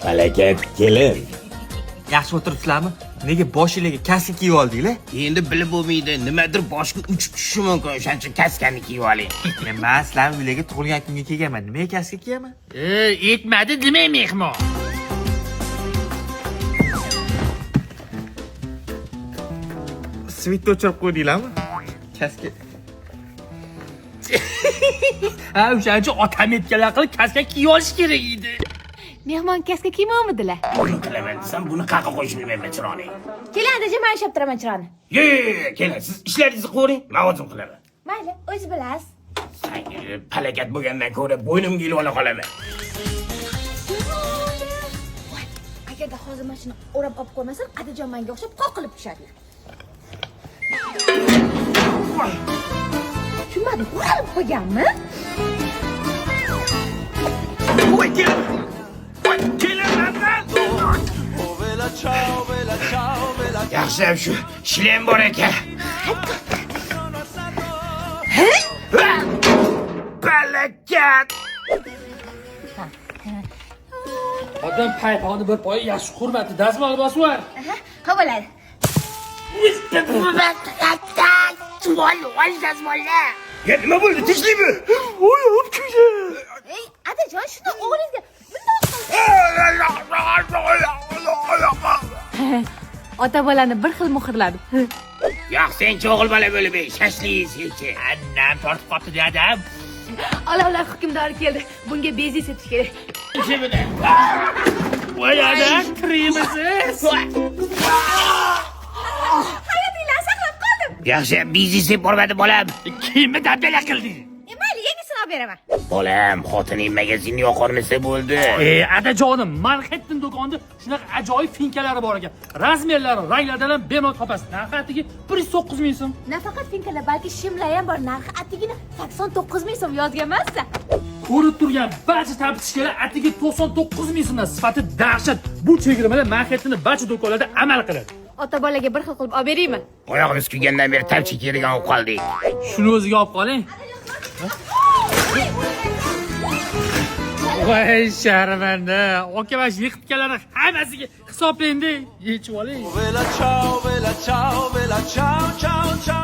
Palakat kelin. Yaxshi o'tiribsizlarmi? Nega boshinglarga kaska kiyib oldinglar? Endi bilib bo'lmaydi, nimadir boshga uchib tushishi mumkin, o'shaning uchun kaskani kiyib oling. Man sizlarni uylarga tug'ilgan kunga kelganman. Nimaga kaska kiyaman? Etmadi demang mehmon. Svitni o'chirib qo'ydinglarmi? Kaska. Ha, o'shaning uchun otam aytganlar qilib kaska kiyib olish kerak edi. Mehmon kaska kiymovmidilar? Buni qilaman desam, buni qayerga qo'yishni bilmayman chiroqni. Keling, adajon, man ushlab turaman chiroqni. Yo, yo, yo, keling, siz ishlaringizni qilavering, men o'zim qilaman. Mayli, o'zi bilasiz. Sanga palakat bo'lgandan ko'ra bo'ynimga ilib ola qolaman. Voy, agarda hozir mana shuni o'rab olib qo'ymasam, adajon menga o'xshab qoqilib tushadi. Tushunmadim, o'ralib qolganmi? Voy kelin. Voy kelin mandan. Yaxshi ham shu shlem bor ekan. Palakat. Odam paypog'ini bir poyi yaxshi hurmatli dazmol bosib yuvar. Aha, ha bo'ladi. Ya nima bo'ldi? Tinchlikmi? Voy, olib kuydi. Ey, adajon, shuni o'g'lingizga bundoq qil. Ota bolani bir xil muhrladi. Yo'q, senchi o'g'il bola bo'lib, shashlik senchi. Annam tortib qopti dadam. Olovlar hukmdori keldi. Bunga bezi sepish kerak. Voy adam, tirikmisiz? Hayotinglarni saqlab qoldim. Yaxshi, biznes deb bormadi bolam. Kiyimni dabdala qilding. Mayli, yangisini olib beraman. Bolam, xotining magazinni yoqolmasa bo'ldi. Adajonim, Manhattan do'konida shunaqa ajoyib finkalari bor ekan. Razmerlari, ranglaridan ham bemalol topasiz. Narxi atigi 109 ming so'm. Nafaqat finkalar, balki shimlar ham bor. Narxi atigina 89 ming so'm yozganmansiz. Ko'rib turgan barcha taptishkalar atigi 99 ming so'mdan, sifati dahshat. Bu chegirmalar Manhattanning barcha do'konlarida amal qiladi. Ota bolaga bir xil qilib olib beraymi? Oyog'imiz kuygandan beri tapcha kiyadigan bo'lib qoldik. Shuni o'ziga olib qoling. Voy sharmanda. Aka, mana shu yiqitganlarni hammasiga hisoblaydi. Yechib oling. Bella ciao, bella ciao, bella ciao, ciao, ciao.